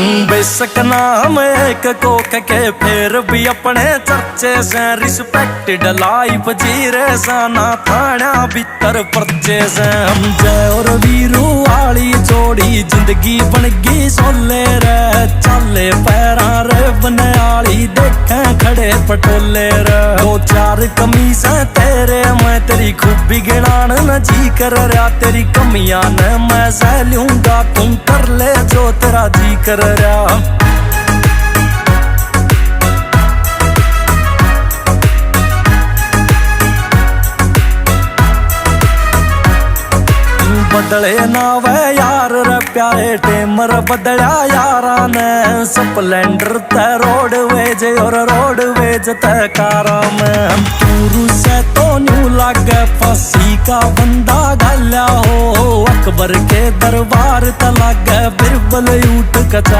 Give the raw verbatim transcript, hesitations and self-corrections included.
बेशक नाम एक कोक के, फिर भी अपने चर्चे से, रिस्पेक्टेड लाइफ जी रे सा, ना थाना भीतर पर्चे से। हम जय और वीरू वाली जोड़ी, जिंदगी बन गई सोले रे। चाले पैरां रे बनियाली, देखे खड़े पटोले रे। दो चार कमीजां तेरे, मैं तेरी खूबी गिनान न जी कर रहा, तेरी कमियां न मैं सह लूंगा, तू कर ले जो तेरा जी कर रहा। बदले ना वे यार रे प्यारे, टेमर बदलिया यारा ने। स्प्लेंडर ते रोडवेज और रोडवेज ते कारा में। हम टूरू से तो न्यू लागे, फांसी का बंदा गाल्या हो। अकबर के दरबार ते लागे, बिरबल ऊट कचाल